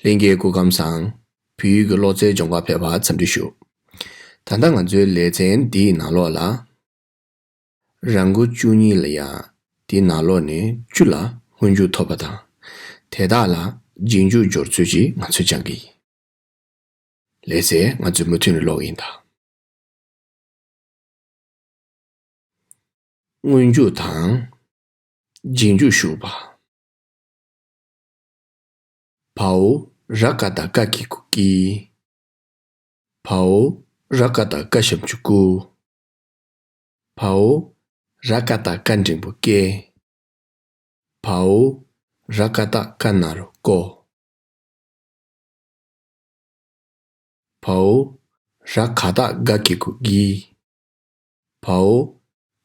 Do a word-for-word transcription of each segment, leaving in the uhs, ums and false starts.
ལྷན་རྒྱས་སྐུ་ཁམས་བཟང་། བོད་ཡིག་གི་ཀློག་རྩལ་སྦྱོང་བར་ཕེབས་པར་འཚམས་འདྲི་ཞུ། ད་ལྟ་ང་ཚོའི་ལེ་ཚན་འདིའི་ནང་ལོགས་ལ། རང་མགོ་བཅུ་གཉིས་ལ་ཡ། དེའི་ནང་ལོགས་ནས་བཅུ་ལ་སྔོན་འཇུག་ཐོབ་པ་དང་། དེ་དག་ལ་རྗེས་འཇུག་སྦྱོར་ཚུལ་ཅིག་ང་ཚོས་སྦྱང་གི་ཡིན། ལེ་ཚན་ང་ཚོས་མུ་མཐུད་ནས་ཀློག་གི་ཡིན་ད། སྔོན་འཇུག་དང་། རྗེས་འཇུག་ཞུགས་པ། བའོ། ར་ཀ་བཏགས་རྒ་གི་གུ་རྒྱི། བའོ། ར་ཀ་བཏགས་རྒ་ཞབས་ཀྱུ་རྒྱུ། བའོ། ར་ཀ་བཏགས་རྒ་འགྲེང་བུ་རྒྱེ། བའོ། ར་ཀ་བཏགས་རྒ་ན་རོ་རྒོ། བའོ། ར་ག་བཏགས་རྒ་གི་གུ་རྒྱི། བའོ།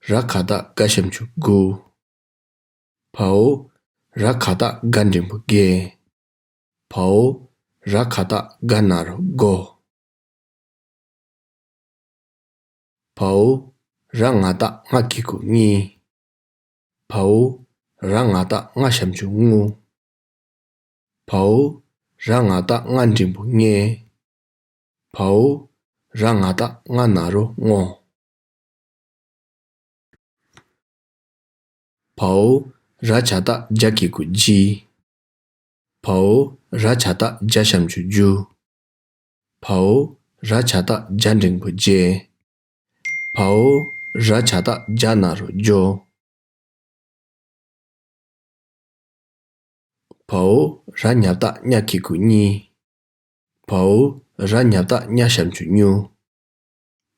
ར་ག་བཏགས་རྒ་ཞབས་ཀྱུ་རྒྱུ། བའོ། ར་ག་བཏགས་རྒ་འགྲེང་བུ་རྒྱེ། བའོ། ར་ག་བཏགས་རྒ་ན་རོ་རྒོ། བའོ། ར་ང་བཏགས་རྔ་གི་གུ་རྔྱི། བའོ། ར་ང་བཏགས་རྔ་ཞབས་ཀྱུ་རྔུ། བའོ། ར་ང་བཏགས་རྔ་འགྲེང་བུ་རྔེ། བའོ། ར་ང་བཏགས་རྔ་ན་རོ་རྔོ། བའོ། ར་ཇ་བཏགས་རྒྱ་གི་གུ་རྒྱི། བའོ། ར་ཇ་བཏགས་རྒྱ་ཞབས་ཀྱུ་རྒྱུ། བའོ། ར་ཇ་བཏགས་རྒྱ་འགྲེང་བུ་རྒྱེ། བའོ། ར་ཇ་བཏགས་རྒྱ་ན་རོ་རྒྱོ། བའོ། ར་ཉ་བཏགས་རྙ་གི་གུ་རྙྱི། བའོ། ར་ཉ་བཏགས་རྙ་ཞབས་ཀྱུ་རྙུ།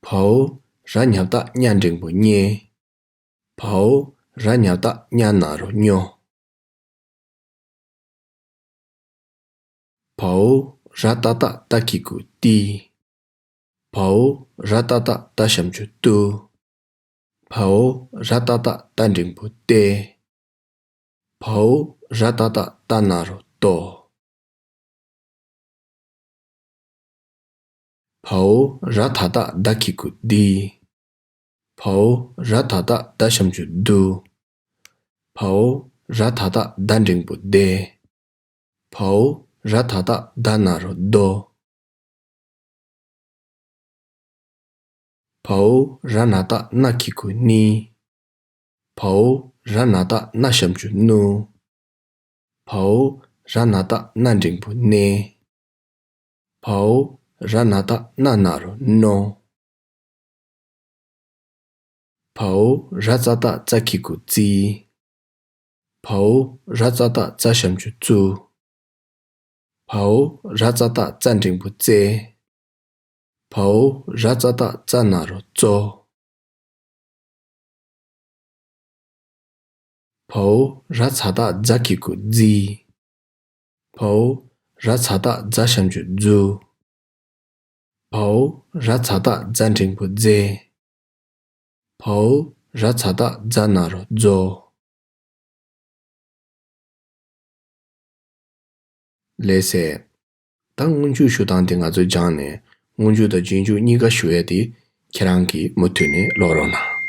བའོ། ར་ཉ་བཏགས་རྙ་འགྲེང་བུ་རྙེ། བའོ། ར་ཉ་བཏགས་རྙ་ན་རོ་རྙོ། བའོ། ར་ཏ་བཏགས་རྟ་གི་གུ་རྟི། བའོ། ར་ཏ་བཏགས་རྟ་ཞབས་ཀྱུ་རྟུ། བའོ། ར་ཏ་བཏགས་རྟ་འགྲེང་བུ་རྟེ། བའོ། ར་ཏ་བཏགས་རྟ་ན་རོ་རྟོ། བའོ། ར་ད་བཏགས་བདག་གི་གུ་བདེ། བའོ། ར་ད་བཏགས་བདག་ཞབས་ཀྱུ་བསྡུ། བའོ། ར་ད་བཏགས་བདག་འགྲེང་བུ་བདེ། བའོ། ར་ད་བཏགས་བདག་ན་རོ་བདོ། བའོ། ར་ན་བཏགས་ན་གི་གུ་ནི། བའོ། ར་ན་བཏགས་ན་ཞབས་ཀྱུ་ནུ། བའོ། ར་ན་བཏགས་ན་འགྲེང་བུ་ནེ། བའོ། ར་ན་བཏགས་ན་ན་རོ་ནོ། བའོ། ར་ཙ་བཏགས་ཙ་གི་གུ་ཙི། བའོ། ར་ཙ་བཏགས་ཙ་ཞབས་ཀྱུ་ཙུ། བའོ། ར་ཙ་བཏགས་ཙ་འགྲེང་བུ་ཙེ། བའོ། ར་ཙ་བཏགས་ཙ་ན་རོ་ཙོ། བའོ། ར་ཚ་བཏགས་ཛ་གི་གུ་ཛི། བའོ། ར་ཚ་བཏགས་ཛ་ཞབས་ཀྱུ་ཛུ། བའོ། ར་ཚ་བཏགས་ཛ་འགྲེང་བུ་ཛེ། བའོ། ར་ཚ་བཏགས་ཛ་ན་རོ་ཛོ། ལགས་སེ། ད་སྔོན་འཇུག་ཞུ་སྟངས་དེ་ང་ཚོས་སྦྱངས་ནས། སྔོན་འཇུག་དང་རྗེས་འཇུག་གཉིས་ཀ་ཞུ་ཡས་དེ་ཁྱེད་རང་གིས་མུ་མཐུད་ནས་ཀློག་རོགས་གནང་།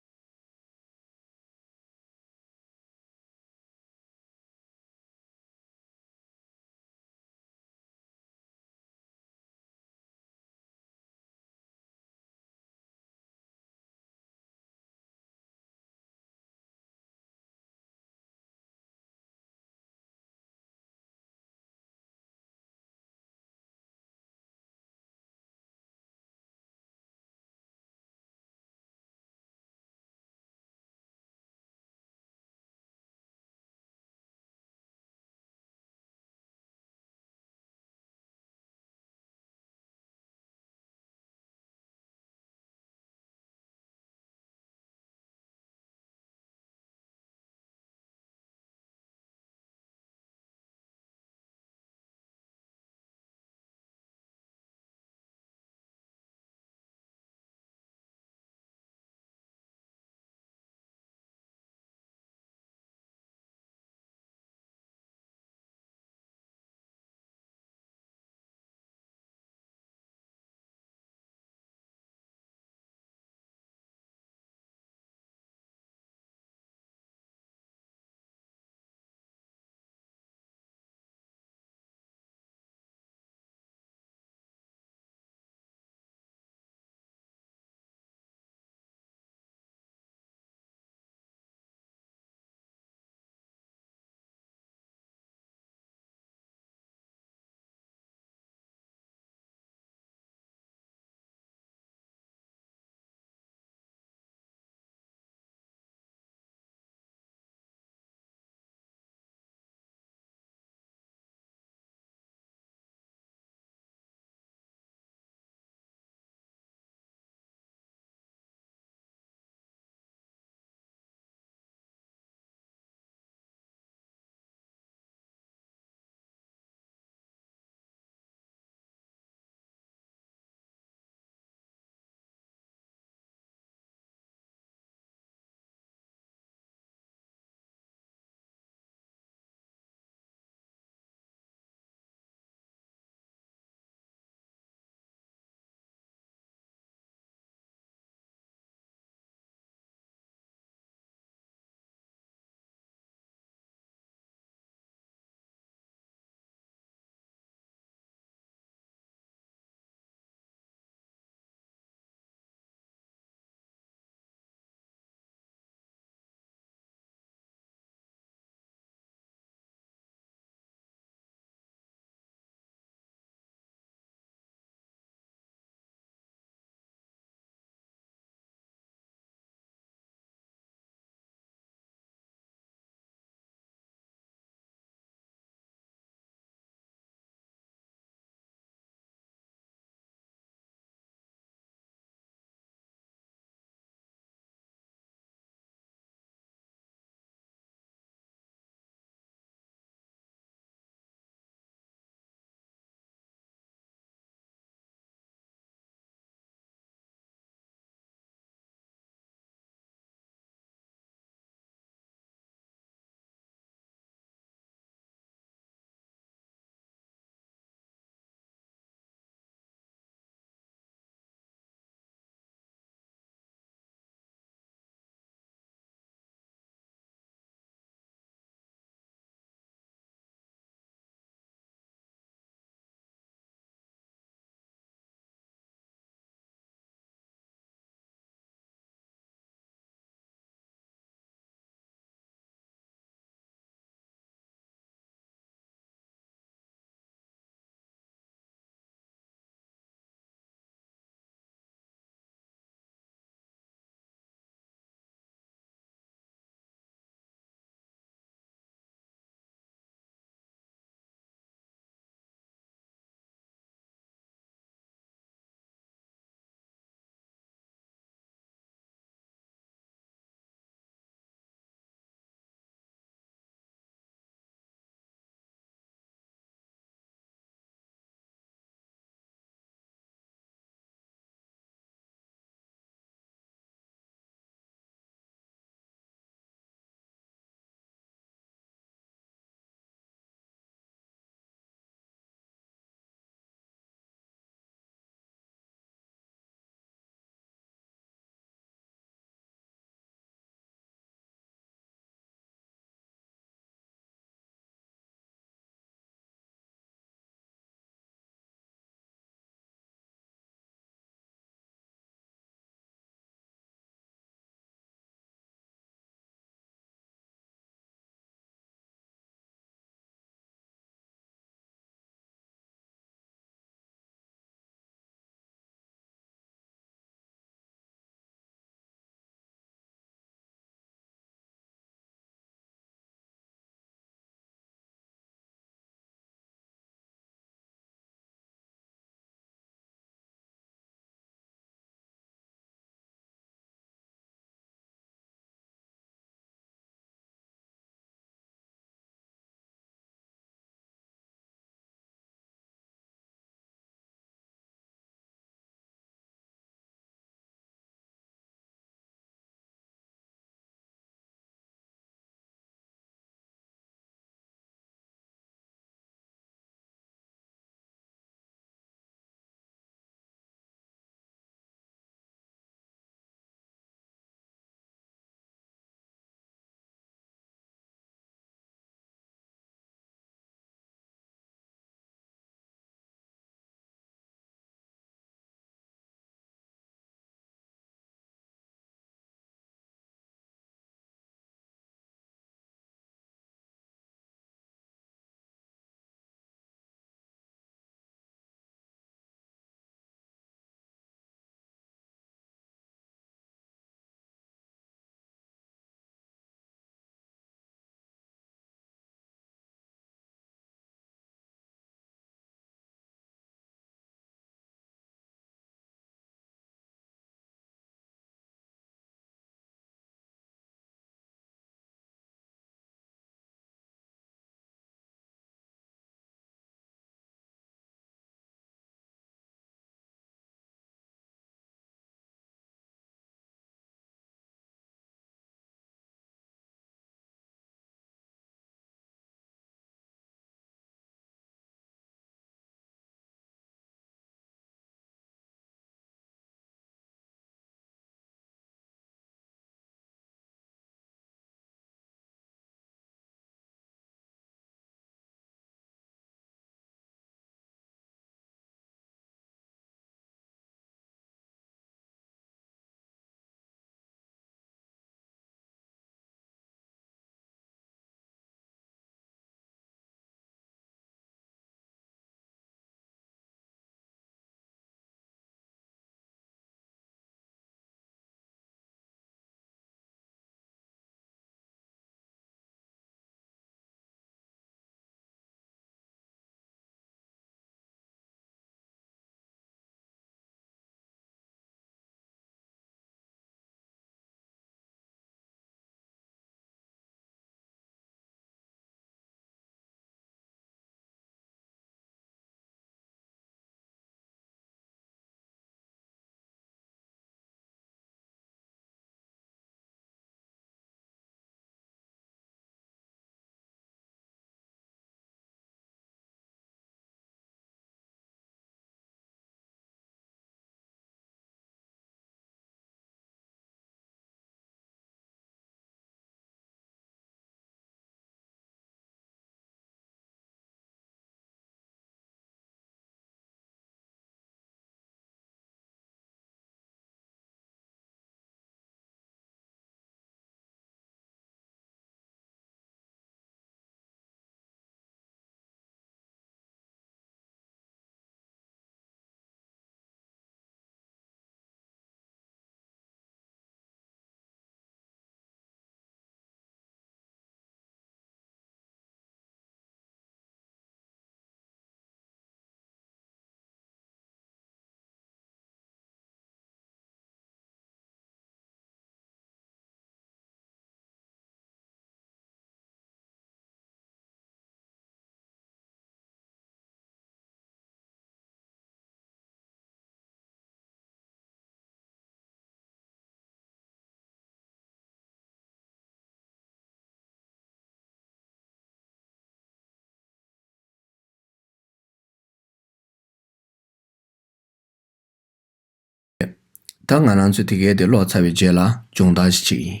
ད་ང་རང་ཚོས་དེ་གའི་དེ་ཀློག་ཚར་བའི་རྗེས་ལ་སྦྱོང་བརྡར་ཞིག་ཅིག་ཡིན།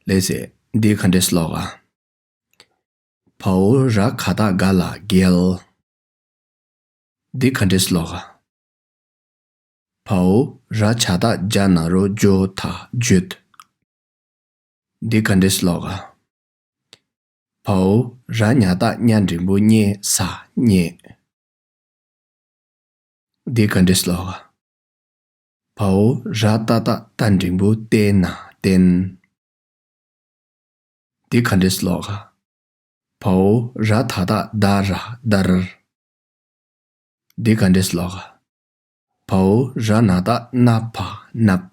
ལགས་སེ། འདི་ག་འདྲས་ཀློག་ག་བའོ་ར་ག་བཏགས་ག་ལ་རྒྱལ། འདི་ག་འདྲས་ཀློག་ག་བའོ་ར་བྱ་བཏགས་རྒྱ་ན་རོ་རྒྱོ་ད་བརྗོད། འདི་ག་འདྲས་ཀློག་ག་བའོ་ར་ཉ་བཏགས་རྙ་འགྲེང་བུ་རྙེ་ས་རྙེད། འདི་ག་འདྲས་ཀློག་ག་བའོ་ར་ཏ་བཏགས་རྟ་འགྲེང་བུ་རྟེ་ན་བརྟེན། འདི་ག་འདྲས་ཀློག་ག་བའོ་ར་ད་བཏགས་རྡ་ར་བརྡར། འདི་ག་འདྲས་ཀློག་ག་བའོ་ར་ན་བཏགས་རྣ་བ་བརྣབ།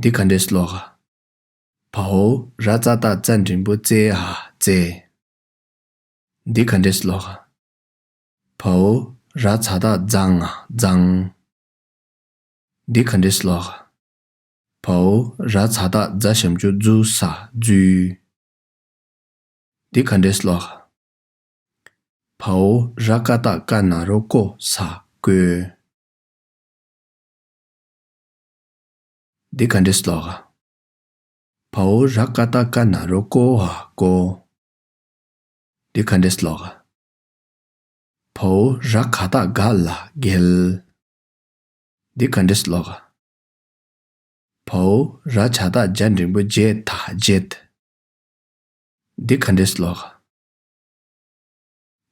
འདི་ག་འདྲས་ཀློག་ག་བའོ་ར་ཙ་བཏགས་རྩ་འགྲེང་བུ་རྩེ་ཧ་རྩེད། འདི་ག་འདྲས་ཀློག་ག་བའོ་ར་ཛ་བཏགས་རྫ་ང་རྫངས། འདི་ག་འདྲས་ཀློག་ག་བའོ་ར་ཛ་བཏགས་རྫ་ཞབས་ཀྱུ་རྫུ་ས་རྫུས། འདི་ག་འདྲས་ཀློག་ག་བའོ་ར་ཀ་བཏགས་རྐ་ན་རོ་རྐོ་ས་རྐོས། འདི་ག་འདྲས་ཀློག་ག་བའོ་ར་ཀ་བཏགས་རྐ་ན་རོ་རྐོ་བ་རྐོ། འདི་ག་འདྲས་ཀློག་ག་བའོ་ར་ག་བཏགས་རྒ་ལ་རྒལ། འདི་ག་འདྲས་ཀློག་ག་བའོ་ར་བྱ་བཏགས་རྒྱ་འགྲེང་བུ་རྒྱེ་ད་བརྗེད། འདི་ག་འདྲས་ཀློག་ག་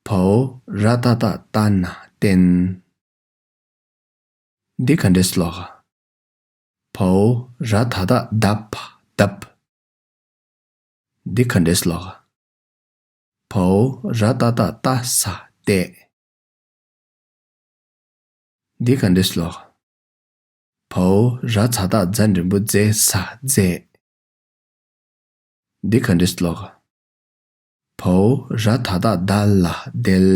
བའོ་ར་ཏ་བཏགས་རྟ་ན་བརྟེན། འདི་ག་འདྲས་ཀློག་ག་བའོ་ར་ད་བཏགས་རྡ་བ་བརྡབས། འདི་ག་འདྲས་ཀློག་ག་བའོ་ར་ཏ་བཏགས་རྟ་ས་བརྟས། འདི་ག་འདྲས་ཀློག་ག་བའོ་ར་ཛ་བཏགས་རྫ་འགྲེང་བུ་རྫེ་ས་རྫས། འདི་ག་འདྲས་ཀློག་ག་བའོ་ར་ད་བཏགས་རྡ་ལ་རྡལ།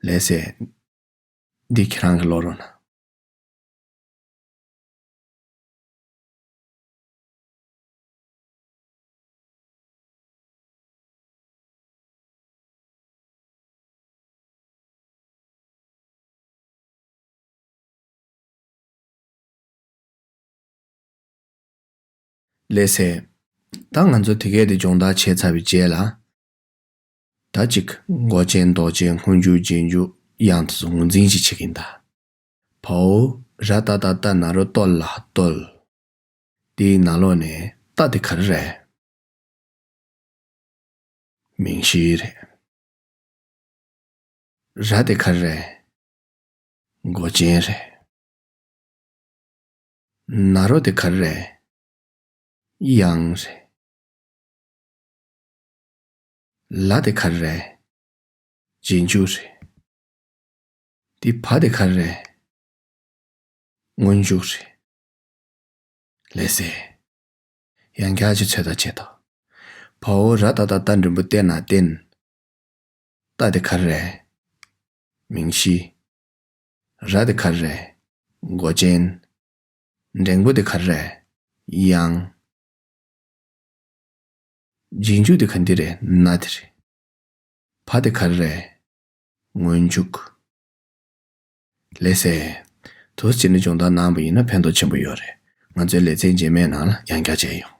ལགས་སེ། འདི་ཁྱེད་རང་གིས་ཀློག་རོགས་གནང་། ལགས་སེ། ད་ང་ཚོ་དེ་གས་དེ་སྦྱོང་བརྡར་བྱས་ཚར་བའི་རྗེས་ལ། ད་ཅིག་མགོ་ཅན་འདོགས་ཅན་སྔོན་འཇུག་རྗེས་འཇུག་དབྱངས་དེ་ཚོ་ངོས་འཛིན་ཅིག་བྱེད་ཀྱིན་གདའ། བའོ་ར་ཏ་བཏགས་རྟ་ན་རོ་རྟོ་ལ་རྟོལ། དེའི་ནང་ལོགས་ནས་རྟ་དེ་ག་རེ་རེད། མིང་གཞི་རེད། ར་དེ་ག་རེ་རེད། མགོ་ཅན་རེད། ན་རོ་དེ་ག་རེ་རེད། དབྱངས་རེད། ལ་དེ་ག་རེ་རེད། རྗེས་འཇུག་རེད། དེ་བ་དེ་ག་རེ་རེད། སྔོན་འཇུག་རེད། ལགས་སེ། ཡང་བསྐྱར་ཅིག་ཚོད་ལྟ་བྱེད་དོ། བའོ་ར་ཏ་བཏགས་རྟ་འགྲེང་བུ་རྟེ་ན་བརྟེན། རྟ་དེ་ག་རེ་རེད། མིང་གཞི། ར་དེ་ག་རེ་རེད། མགོ་ཅན། འགྲེང་བུ་དེ་ག་རེ་རེད། དབྱངས། རྗེས་འཇུག་དེ་ག་འདི་རེད། ན་དེ་རེད། བ་དེ་ག་རེ་རེད། སྔོན་འཇུག་ལགས་སེ། དུས་ཕྱིན་ནས་སྦྱོང་བརྡར་གནང་བ་ཡིན་ན་ཕན་ཐོགས་ཆེན་པོ་ཡོད་རེད། ང་ཚོའི་ལེ་ཚན་རྗེས་མའི་ནང་ལ་ཡང་བསྐྱར་མཇལ་ཡོང་།